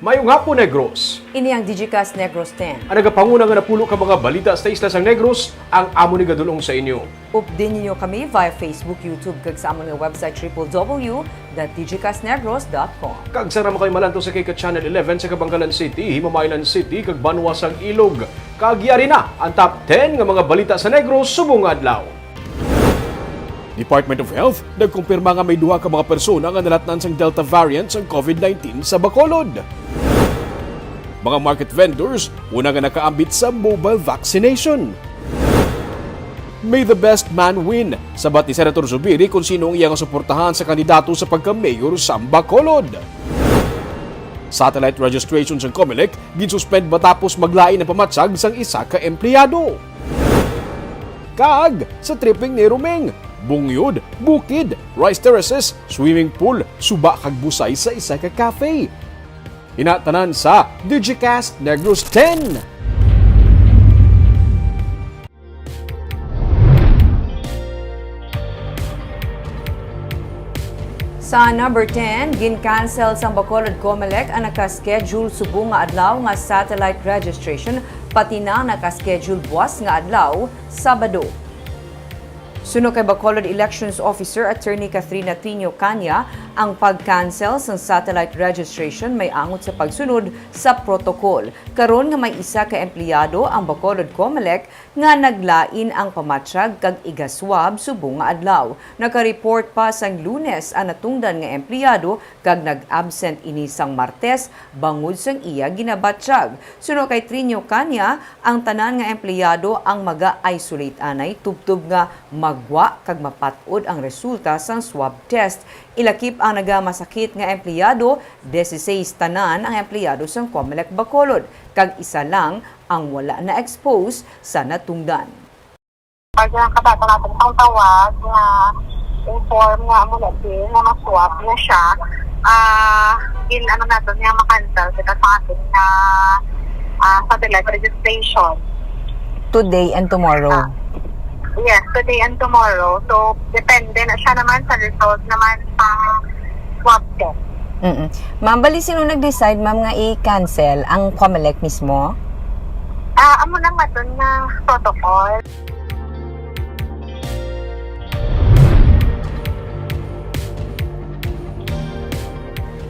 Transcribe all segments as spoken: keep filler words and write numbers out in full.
Mayong hapon, Negros. Ini ang Digicast Negros ten. Ang nagapanguna nga napulo ka mga balita sa isla sang Negros, ang amo ni gadulong sa inyo. Update ninyo kami via Facebook, YouTube, kag sa amon nga website, triple W dot digicastnegros dot com. Kag sa mga kayo malantaw sa kay ka Channel eleven sa Kabangalan City, Himamaylan City, kag Banwa sang Ilog. Kag yari na ang top ten nga mga balita sa Negros subong nga adlaw. Department of Health nagkumpirma nga may duha ka mga persona nga nalatnan sang Delta variant sang COVID nineteen sa Bacolod. Mga market vendors una nga nakaambit sa mobile vaccination. May the best man win. Sabat ni Senator Zubiri kung sino ang iyang suportahan sa kandidato sa pagka-mayor sa Bacolod. Satellite registration sang Comelec ginsuspend matapos maglain ang pamatsag sang isa ka empleyado. Kag sa tripping ni Ruming, bungyod, bukid, rice terraces, swimming pool, suba kag busay sa isa ka cafe. Ina tanan sa Digicast Negros ten. Sa number ten, gin-cancel sang Bacolod Comelec ang naka-schedule subong nga adlaw nga satellite registration, pati na naka-schedule buwas nga adlaw, Sabado. Suno kay Bacolod Elections Officer Attorney Katrina Trinio Caña, ang pag-cancel sang satellite registration may angot sa pagsunod sa protocol. Karon nga may isa ka empleyado ang Bacolod Comelec nga naglain ang pamatyag kag iga-swab subong nga adlaw. Naka-report pa sang Lunes ang natungdan nga empleyado kag nag-absent ini sang Martes bangod sang iya ginabatyag. Suno kay Trinio Caña, ang tanan nga empleyado ang maga-isolate anay tubtob nga magwa kag mapat-od ang resulta sang swab test. Ilakip ang nagamasakit nga empleyado, dieciséis tanan ang empleyado sang Comelec Bacolod, kag isa lang ang wala na-expose sa natungdan. Pag ang kabato natin pang tawag nga inform nga mula din nga ma-swab na siya, ah, in ano natin nga makancel kita sa atin nga, ah, satellite registration. Today and tomorrow? Ah, yes, today and tomorrow. So, depende na siya naman sa result naman sa swab test. Mm-mm. Ma'am, bali sino nag-decide, ma'am, nga i-cancel? Ang Comelec mismo? Ah, amo lang naton nga protocol.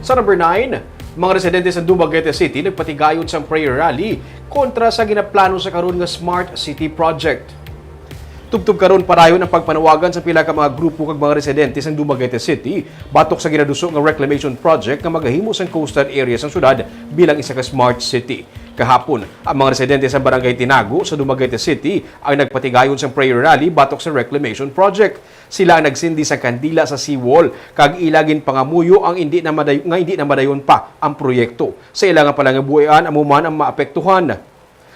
Sa number nine, mga residente sa Dumaguete City nagpatigayon sang prayer rally kontra sa ginaplano sa karon nga Smart City Project. Tubtob karon, padayon ang pagpanawagan sa pila ka mga grupo kag mga residente sang Dumaguete City batok sa ginaduso nga reclamation project nga magahimo sang coastal area sang syudad bilang isa ka smart city. Kahapon, ang mga residente sa Barangay Tinago sa Dumaguete City ang nagpatigayon sang prayer rally batok sa reclamation project. Sila ang nagsindi sang kandila sa seawall kag ila ginpangamuyo ang indi na maday-, nga indi na madayon pa ang proyekto. Sa ila nga palangabuhian, amo man ang maapektuhan.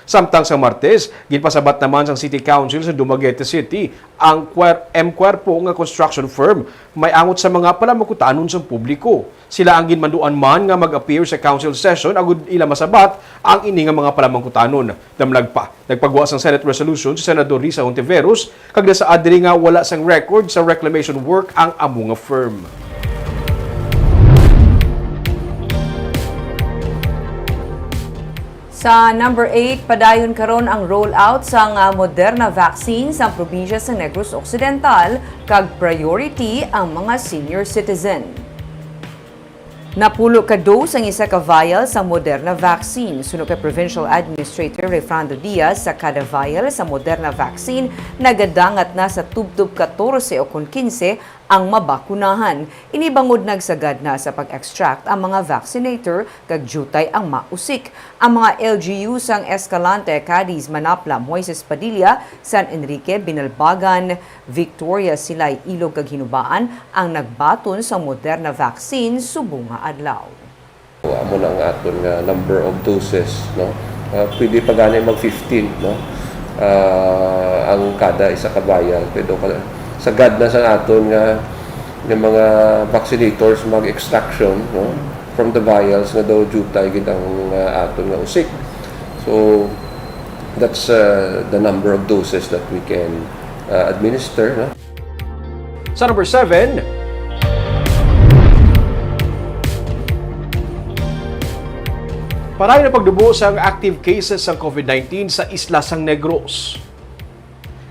Samtang sa Martes, ginpasabat naman sang City Council sa Dumaguete City ang kwer-, M Cuerpo nga construction firm may angot sa mga palamangkutanon sang publiko. Sila ang ginmanduan man nga mag-appear sa council session agud ila masabat ang ini nga mga palamangkutanon. Damlag pa, nagpagwa sang Senate resolution si Senador Risa Hontiveros kag nasaad diri nga wala sang record sa reclamation work ang amo nga firm. Sa number eight, padayon karon ang rollout sang, ah, Moderna vaccine sa probinsya sa Negros Occidental, kag priority ang mga senior citizen. Napulo ka dose ang isa ka vial sa Moderna vaccine. Suno kay Provincial Administrator Refrando Diaz, sa kada vial sa Moderna vaccine, nagadangat na sa tubtob katorse o kon kinse ang mabakunahan. Ini bangod nagsagad na sa pag-extract ang mga vaccinator kag diutay ang mausik. Ang mga L G U sang Escalante, Cadiz, Manapla, Moises Padilla, San Enrique, Binalbagan, Victoria, Silay, Ilog kag Hinubaan ang nagbaton sa Moderna vaccine subong nga adlaw. Amo na ang aton nga number of doses, no? Ah, pwede pa gani mag fifteen, no? Ah, ang kada isa ka vial, pero ka-, sagad na sa aton nga, nga mga vaccinators mag-extraction, no? From the vials nga daw diutay gid ang, ah, aton nga usik. So, that's, uh, the number of doses that we can, uh, administer, no? Sa number seven, Parayo na pagdubo sang active cases sang covid nineteen sa isla sang Negros.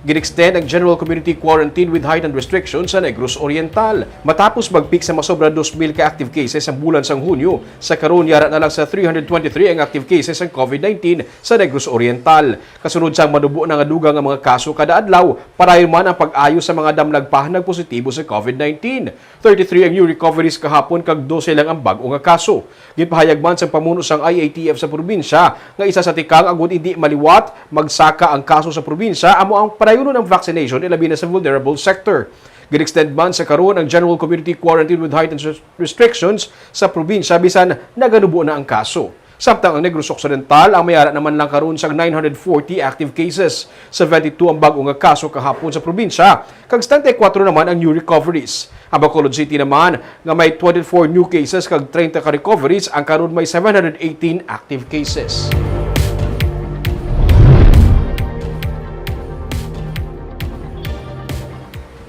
Gin-extend ang general community quarantine with heightened restrictions sa Negros Oriental matapos mag-peak sa masobra dos mil ka active cases ang bulan sang Hunyo. Sa karon, yara na lang sa three hundred twenty-three ang active cases sang covid nineteen sa Negros Oriental. Kasunod sang manubo na nga dugang nga mga kaso kada adlaw, parayon man ang pag-ayo sa mga damlag pa nagpositibo sa covid nineteen. Thirty-three ang new recoveries kahapon kag dose lang ang bag-o nga kaso. Ginpahayag man sang pamuno sang I A T F sa probinsya nga isa sa tikang agud indi maliwat magsaka ang kaso sa probinsya amo ang padayunon ang vaccination, ilabi na sa vulnerable sector. Gin-extend man sa karon ang general community quarantine with heightened res-, restrictions sa probinsya bisan naganubo na ang kaso. Samtang ang Negros Occidental ang may ara naman lang karon sang nine hundred forty active cases, seventy-two ang bag-o nga kaso kahapon sa probinsya, kag setenta y kuwatro naman ang new recoveries. Ang Bacolod City naman nga may twenty-four new cases kag treinta ka recoveries, ang karon may seven hundred eighteen active cases.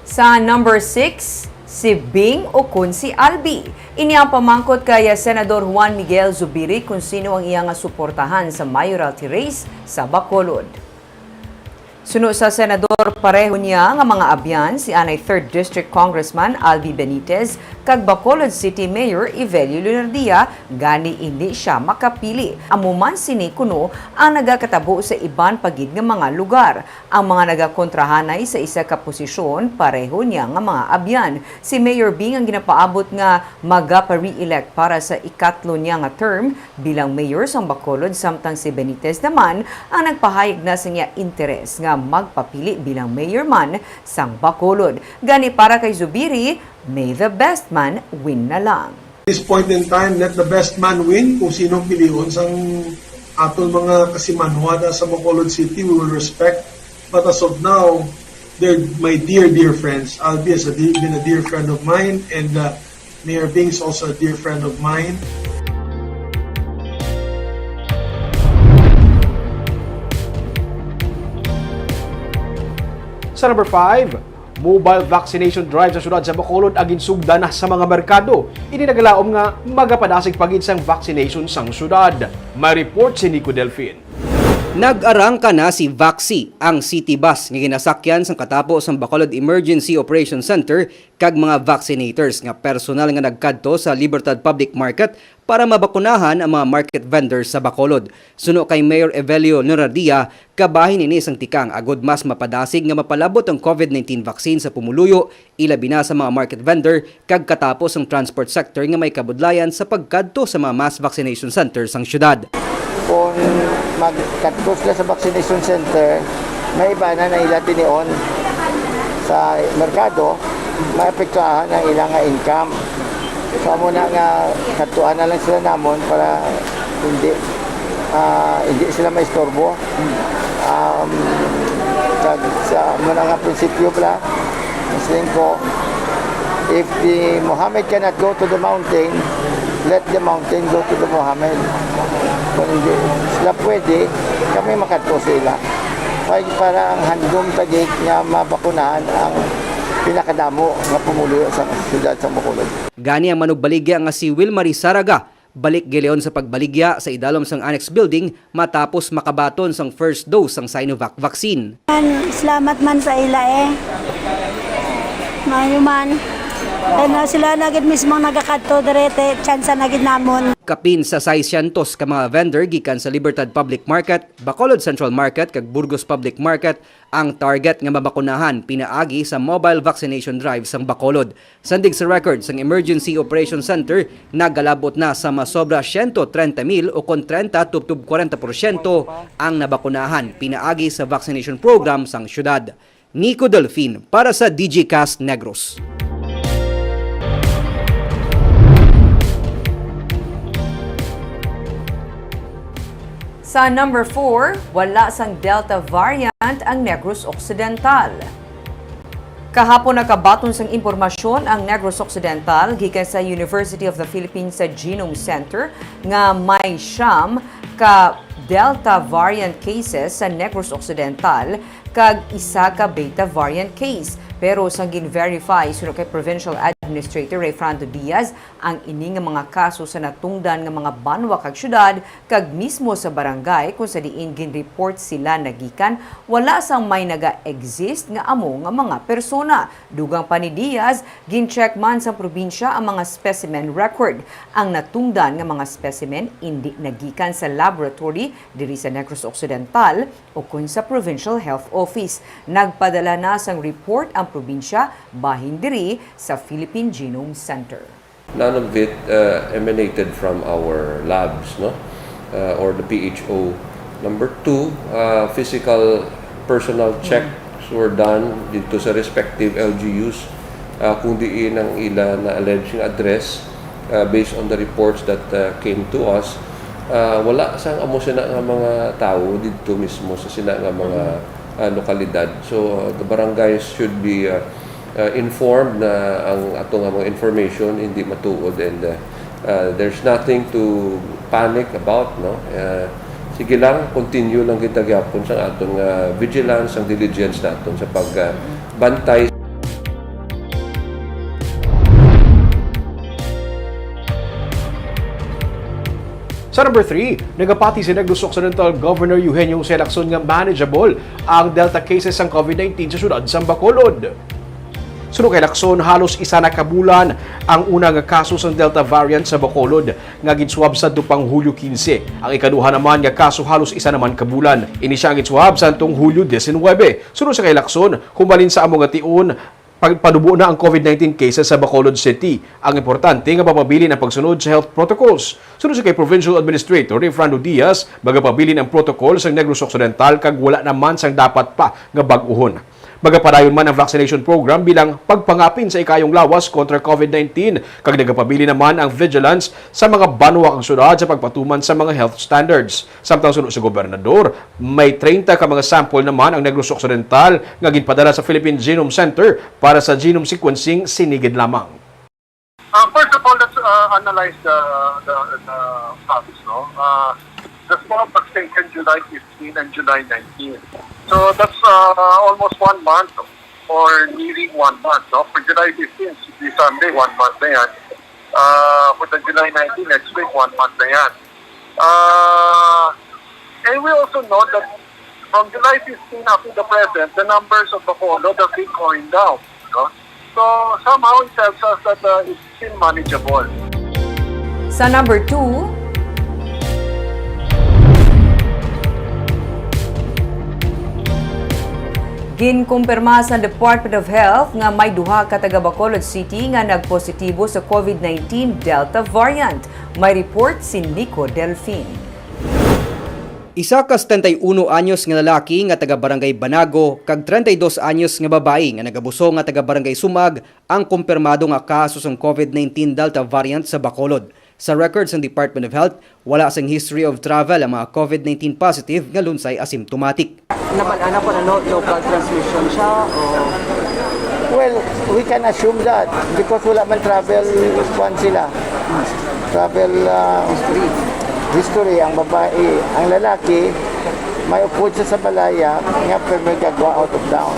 Sa number six, si Bing ukon si Albi. Ini ang pamangkot kay Senador Juan Miguel Zubiri kung sino ang iya nga suportahan sa mayoralty race sa Bacolod. Suno sa senador, pareho niya nga mga abyan si anay third District Congressman Albi Benitez kag Bacolod City Mayor Evelio Leonardia, gani indi sia makapili. Amo man sini kuno ang nagakatabo sa iban pa gid nga mga lugar. Ang mga nagakontrahanay sa isa ka posisyon, pareho niya nga mga abyan. Si Mayor Bing ang ginapaabot nga magapa-re-elect para sa ikatlo niya nga term bilang mayor sang Bacolod, samtang si Benitez naman ang nagpahayag na sa iya interes nga magpapili bilang mayor man sang Bacolod. Gani, para kay Zubiri, may the best man win na lang. This point in time, let the best man win kung sino ang pilion sang aton mga kasimanhwa da sa Bacolod City. We will respect. But as of now, they're my dear, dear friends. Albi has a de-, been a dear friend of mine, and, uh, Mayor Bing is also a dear friend of mine. Sa number five, mobile vaccination drive sa siyudad sa Bacolod ang ginsugdan na sa mga merkado. Ini nagalaom nga magapadasig pa gid sang vaccination sang siyudad. May report si Nico Delfin. Nag-arangka na si Vaxi, ang city bus nga ginasakyan sang katapo sang Bacolod Emergency Operation Center kag mga vaccinators nga personal nga nagkadto sa Libertad Public Market para mabakunahan ang mga market vendors sa Bacolod. Suno kay Mayor Evelio Leonardia, kabahin ini sang tikang agud mas mapadasig nga mapalabot ang covid nineteen vaccine sa pumuluyo, ilabi na sa mga market vendor kag katapo sang transport sector nga may kabudlayan sa pagkadto sa mga mass vaccination center sang siyudad. Kung magkadto sila sa vaccination center, may iba na na ila tinion sa merkado, maapektuhan ang ila nga income. So, amo na nga, kadtuan na lang sila namon para hindi, ah, hindi sila maistorbo. Um, kag sa, amo na nga prinsipyo pala, siling ko, if the Muhammad cannot go to the mountain, let the mountain go to the Muhammad. Kung hindi sila pwede, kami makadto sa ila. Kay para ang handom ta gid nga mabakunahan ang pinakadamo nga pumuluyo sa siyudad sa Bacolod. Gani ang manugbaligya nga si Wilmarie Saraga, balik gilion sa pagbaligya sa idalom sang Annex Building matapos makabaton sang first dose sang Sinovac vaccine. An, salamat man sa ila, eh. Maayo man. Kay na sila na gid mismo nagakadto diri, te, tsansa na gid namon. Kapin sa sais syentos ka mga vendor gikan sa Libertad Public Market, Bacolod Central Market, kag Burgos Public Market ang target nga mabakunahan pinaagi sa mobile vaccination drive sang Bacolod. Sandig sa record sang Emergency Operation Center, nagalabot na sa masobra siyento trenta mil o kon trenta tubtob kwarenta porsyento ang nabakunahan pinaagi sa vaccination program sang siyudad. Nico Delfin para sa D J Cast Negros. Sa number four, wala sang Delta variant ang Negros Occidental. Kahapon nakabaton sang impormasyon ang Negros Occidental gikan sa University of the Philippines sa Genome Center nga may siyam ka Delta variant cases sa Negros Occidental, kag isa ka Beta variant case. Pero sang gin-verify suno kay Provincial Administrator Rayfrando Diaz, ang ini nga mga kaso sa natungdan nga mga banwa kag syudad kag mismo sa barangay kung sa diin gin-report sila nagikan, wala sang may naga-exist nga amo nga mga persona. Dugang pa ni Diaz, gin-check man sang probinsya ang mga specimen record. Ang natungdan nga mga specimen indi nagikan sa laboratory diri sa Negros Occidental ukon sa Provincial Health Office. Nagpadala na sang report ang probinsya bahin diri sa Philippine Genome Center. None of it uh, emanated from our labs, no? Uh, or the P H O. Number two, uh, physical personal checks were done dito sa respective L G Us, uh, kung diin ang ila na alleged nga address, uh, based on the reports that uh, came to us. Uh, wala sang amo sina nga mga tawo dito mismo sa sina nga mga uh, lokalidad. So uh, the barangays should be uh, uh, informed na ang ato nga mga information hindi matuod, and uh, uh, there's nothing to panic about, no? Uh, sige lang, continue lang kita gyapon sa aton nga vigilance, ang diligence naton sa pagbantay. Sa number three, nagapati si Negros Occidental Governor Eugenio Jose Lacson nga manageable ang Delta cases sang COVID nineteen sa siyudad sang Bacolod. Suno kay Lacson, halos isa na ka bulan ang una nga kaso sang Delta variant sa Bacolod nga gin-swab sadto pang Hulyo quince. Ang ikaduha naman nga kaso halos isa naman ka bulan. Ini sia ang gin-swab sadtong Hulyo diecinuebe. Suno sa kay Lacson, humalin sa amo nga tion, pag-, panubo na ang COVID nineteen cases sa Bacolod City. Ang importante nga mapabilin ang pagsunod sa health protocols. Suno sa kay Provincial Administrator Rayfrando Diaz, magapabilin ang protocol sa Negros Occidental kag wala naman sang dapat pa nga bag-uhon. Magapadayon man ang vaccination program bilang pagpangapin sa ikayong lawas kontra COVID nineteen, kag nagapabilin naman ang vigilance sa mga banwa kag syudad sa pagpatuman sa mga health standards. Samtang suno sa gobernador, may treinta ka mga sample naman ang Negros Occidental nga ginpadala sa Philippine Genome Center para sa genome sequencing sini gid lamang. Uh, first of all, let's uh, analyze the, the, the facts. No? Uh, the swab vaccine in July fifteen and July nineteen. So that's uh, almost one month or nearing one month. No? For July fifteen, this Sunday, one month na yan. Uh, for the July nineteen, next week, one month na yan. Uh, and we also know that from July fifteen up to the present, the numbers of Bacolod have been going down. No? So somehow it tells us that uh, it's still manageable. Sa number two, ginkumpirma sa Department of Health nga may duha ka taga Bacolod City nga nagpositibo sa COVID nineteen Delta variant. May report si Nico Delfin. Isa ka setenta y uno anyos nga lalaki nga taga Barangay Banago kag treinta y dos anyos nga babayi nga nagabuso nga taga Barangay Sumag ang kumpirmado nga kaso sang COVID nineteen Delta variant sa Bacolod. Sa record sang Department of Health, wala sang history of travel ang mga COVID nineteen positive nga lunsay asymptomatic. Nabal-an ako na no, local transmission siya o Well, we can assume that because wala man travel kwan sila. Travel uh, history ang babae, ang lalaki may upod siya sa balaya nga pero may gagwa out of town.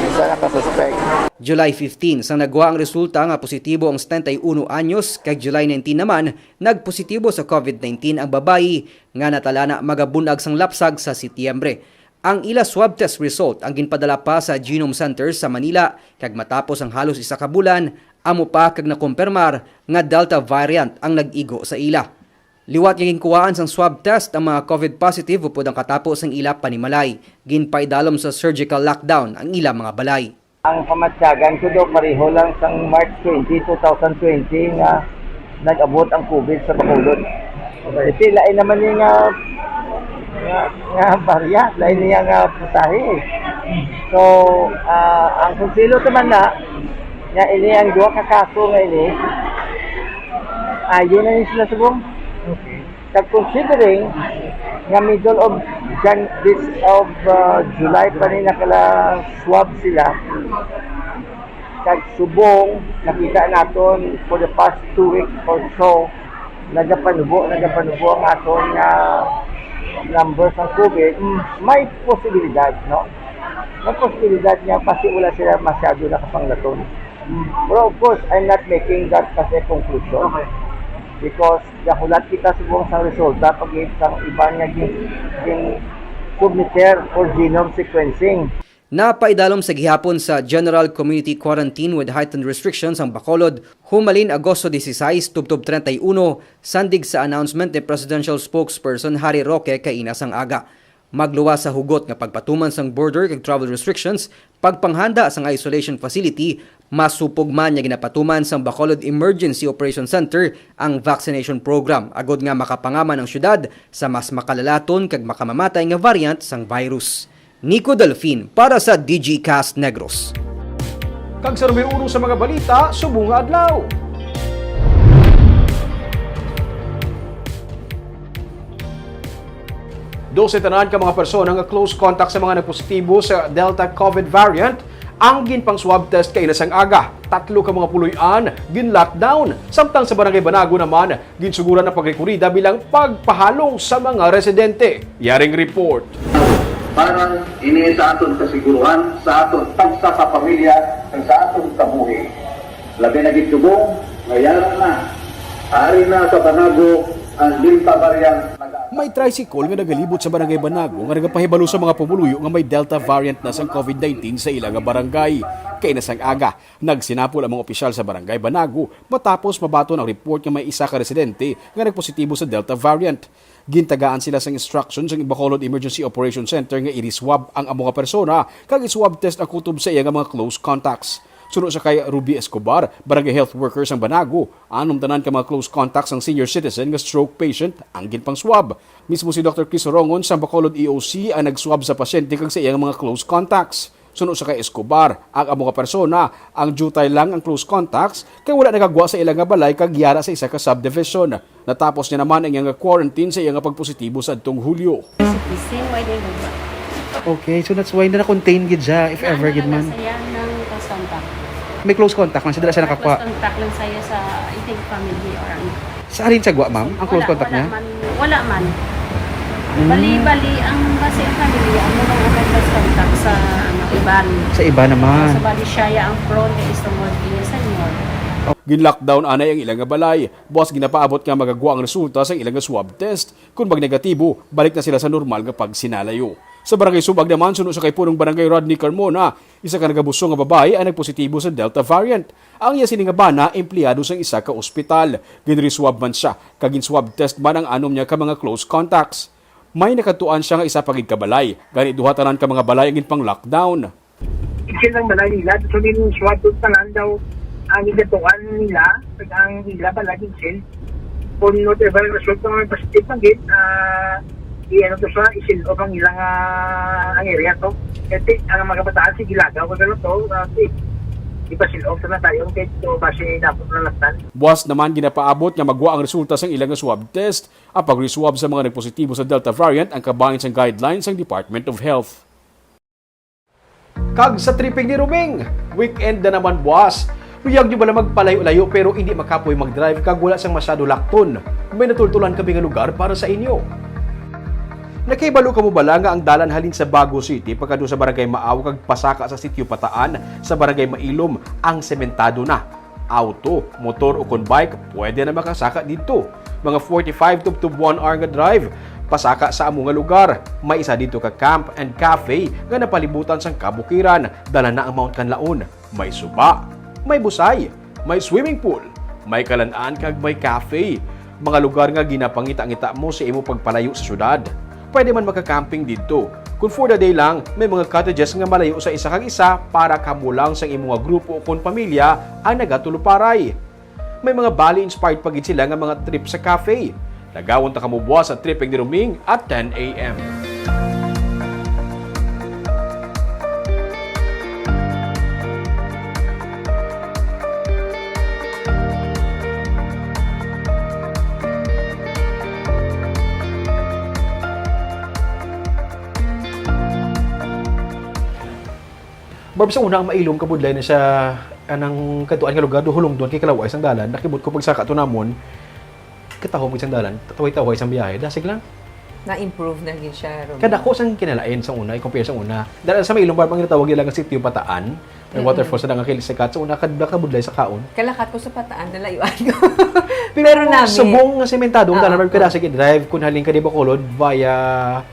Isa na ka suspect. July fifteen, sang nagwa ang resulta nga positibo ang setenta y uno anyos, kag July nineteen naman, nagpositibo sa COVID nineteen ang babayi nga natalana magabunag sang lapsag sa Setyembre. Ang ila swab test result ang ginpadala pa sa Genome Center sa Manila, kag matapos ang halos isa ka bulan, amo pa kag nakumpirmar nga Delta variant ang nag-igo sa ila. Liwat nga ginkuhaan sang swab test ang mga COVID positive upod ang katapo sang ila panimalay, ginpaidalom sa surgical lockdown ang ila mga balay. Ang pamatyagan ko daw pareho lang sang March twenty, two thousand twenty nga nag-abot ang COVID sa Bacolod. Kasi lain naman ni nga nga, nga barya, lain niya nga putahe. So, ah, ang konselo naman na nga ini ang duha ka kaso nga ini, ayo na ni sila subong. Kag considering nga middle of Jan this of uh, July pa ni nakala swab sila, kag subong nakita naton for the past two weeks or so, nagapanubo nagapanubo ang aton nga number sa COVID. May posibilidad, no? Ang posibilidad niya kasi wala sila masyado nakapanglaton. Pero of course, I'm not making that as a conclusion. Okay. Because gahulat kita subong sang resulta pag sang iban nga gin, gin submiter for genome sequencing. Napaidalom sa gihapon sa General Community Quarantine with Heightened Restrictions ang Bacolod, humalin Agosto dieciséis tubtob treinta y uno, sandig sa announcement ni Presidential Spokesperson Harry Roque kaina sang aga. Magluwas sa hugot nga pagpatuman sang border kag travel restrictions, pagpanghanda sang isolation facility, masupog man nga ginapatuman sang Bacolod Emergency Operation Center ang vaccination program agod nga makapangaman ang syudad sa mas makalalaton kag makamamatay nga variant sang virus. Nico Delfin para sa D G Cast Negros. Kag sa numero uno sa mga balita subong nga adlaw. Dose tanan ka mga persona nga close contact sa mga nagpositibo sa Delta COVID variant ang ginpang-swab test kaina sang aga. Tatlo ka mga puloy-an gin-lockdown, samtang sa Barangay Banago naman ginsuguran ang pagrekurida bilang pagpahalong sa mga residente. Yaring report. Para ini sa aton kasiguruhan, sa aton pagsa ka pamilya, kag sa aton kabuhi. Labi na gid subong nga yara na, ari na sa Banago ang Delta variant. May tricycle nga nagalibot sa Barangay Banago nga nagapahibalo sa mga pumuluyo nga may Delta variant na sang COVID nineteen sa ila nga barangay. Kaina sang aga, nagsinapol ang mga opisyal sa Barangay Banago matapos mabaton ang report nga may isa ka residente nga nagpositibo sa Delta variant. Gintagaan sila sang instruction sang Bacolod Emergency Operation Center nga i-reswab ang amo nga persona kag i-swab test ang kutob sa iya nga mga close contacts. Suno sa kay Ruby Escobar, barangay health worker sang Banago, anom tanan ka mga close contacts sang senior citizen nga stroke patient ang ginpang-swab. Mismo si Doctor Chris Rongon sang Bacolod E O C ang nag-swab sa pasyente kag sa iya nga mga close contacts. Suno sa kay Escobar, ang amo nga persona, ang diutay lang ang close contacts kay wala nagagwa sa ila nga balay kag yara sa isa ka subdivision. Natapos niya naman ang iya nga quarantine sa iya nga pagpositibo sa adtong Hulyo. Same way din gugma. Okay, so that's why na na-contain gid siya, if ever gid man. Sa iya ng close contact. May close contact man siya, dala siya nakakuha. Close contact lang sa iya sa, I think, family or ano. Sa alin sa gwa, ma'am, ang close contact niya? Wala man. Wala man. Hmm. Bali, bali, ang base ang family, ang mga may close contact sa, ano, iban. Sa iba naman. So, bali, siya ya ang prone kay tungod iya senior. Gin-lockdown anay ang ila nga balay. Buas ginapaabot nga magagwa ang resulta sa ila nga swab test kon mag-negatibo, balik na sila sa normal nga pagsinalayo. Sa Barangay Sub-ag naman, suno sa kay Punong Barangay Rodney Carmona, isa ka nagabusong nga babayi ang nagpositibo sa Delta variant. Ang iya sini nga bana empleyado sang isa ka ospital. Ginriswab man siya, kag gin-swab test man ang anom niya ka mga close contacts. May nakadtuan siya nga isa pa gid ka balay, gani duha tanan ka mga balay ang ginpang-lockdown. Isil ang balay nila, so din swab tanan daw ang gidatuan nila, kag ang ila balay isil. Kung whatever result nga may positive man gid, ah, i-ano to sa, isil off ang ilang, ah, ang area to. Kasi ang mga kabataan, sige, lagaw ko na lang to, ah, sige. Ipasil off na tayo, kay to, base dapat na lang. Buas naman ginapaabot nga magwa ang resulta sang ila nga swab test, ang pag-reswab sa mga nagpositibo sa Delta variant ang kabahin sang guidelines sang Department of Health. Kag sa tripping ni Ruming, weekend na naman, buas. Luyag nyo bala magpalayo-layo pero hindi makapoy mag-drive kag wala sang masyado lakton? May natultulan kami nga lugar para sa inyo. Nakahibalo kamo bala nga ang dalan halin sa Bago City pakadto sa Barangay Maaw kag pasaka sa Sitio Pataan sa Barangay Mailom ang sementado na? Auto, motor, o kon bike, pwede na makasaka didto. Mga forty-five tubtob one hour nga drive pasaka sa amo nga lugar. May isa didto ka camp and cafe nga napalibutan sang kabukiran. Dala na ang Mount Kanlaon. May suba, may busay, may swimming pool, may kalan-an, kag may cafe. Mga lugar nga ginapangita-ngita mo sa imo pagpalayo sa syudad. Pwede man maka-camping didto. Kung for the day lang, may mga cottages nga malayo sa isa kag isa para kamo lang sang imo nga grupo o kon pamilya ang nagatuluparay. May mga Bali-inspired pa gid sila nga mga trip sa cafe. Lagawon ta kamo buas sa tripping ni Ruming at ten A M. Barb, sa una, ang Mailom, kabudlay na siya, anang kadtuan nga lugar, do Hulongdon kay kalaway sang dalan. Nakibot ko pagsaka to namon, katahom gid sang dalan, taway-taway sang biyahe. Dasig lang. Na-improve na gyud siya, Romeo. Kadako sang kinalain sa una, i-compare sa una. Dahil sa may ilong, Barb, ang ginatawag nila nga sitio Pataan, may Mm-mm. waterfall sa danga kil-, sa kat, sa una, kad-, nakabudlay sa kaon. Kalakat ko sa Pataan, nalayuan ko. Pero, Pero nami. Subong nga sementado, ang Ah, tanan, Barb, ah. kada sige drive, kung halin ka di Bacolod, via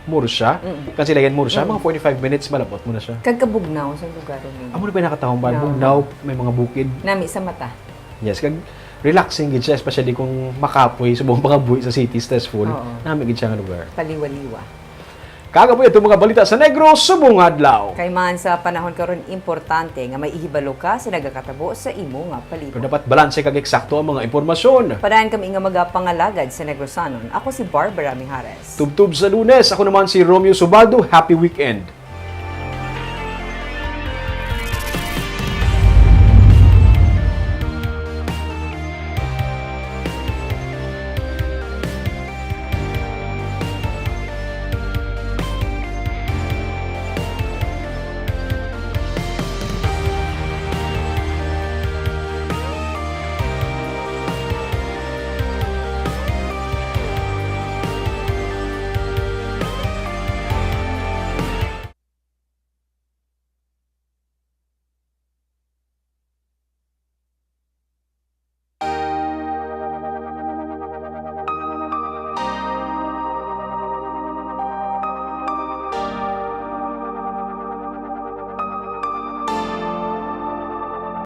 Murcia, Mm. Kansilayan Murcia, Mm. mga forty-five minutes, malabot mo na siya. Kag kabugnaw sa lugar, Romeo. Amo na ba nakatahong, Barb? No. Bugnaw, may mga bukid. Nami sa mata. Yes, kag relaxing gid siya, especially kung makapoy, subong pangabuhi sa city, stressful. Oo. Nami gid siya nga lugar. Paliwa-liwa. Kagabi, itong mga balita sa Negros subong adlaw. Kay man sa panahon karon, importante nga may ihibalo ka sa nagakatabo sa imo nga palibot. Pero dapat balanse kag eksakto ang mga impormasyon. Padayon kami nga magapangalagad sa Negrosanon. Ako si Barbara Mijares. Tubtob sa Lunes, ako naman si Romeo Subado. Happy weekend.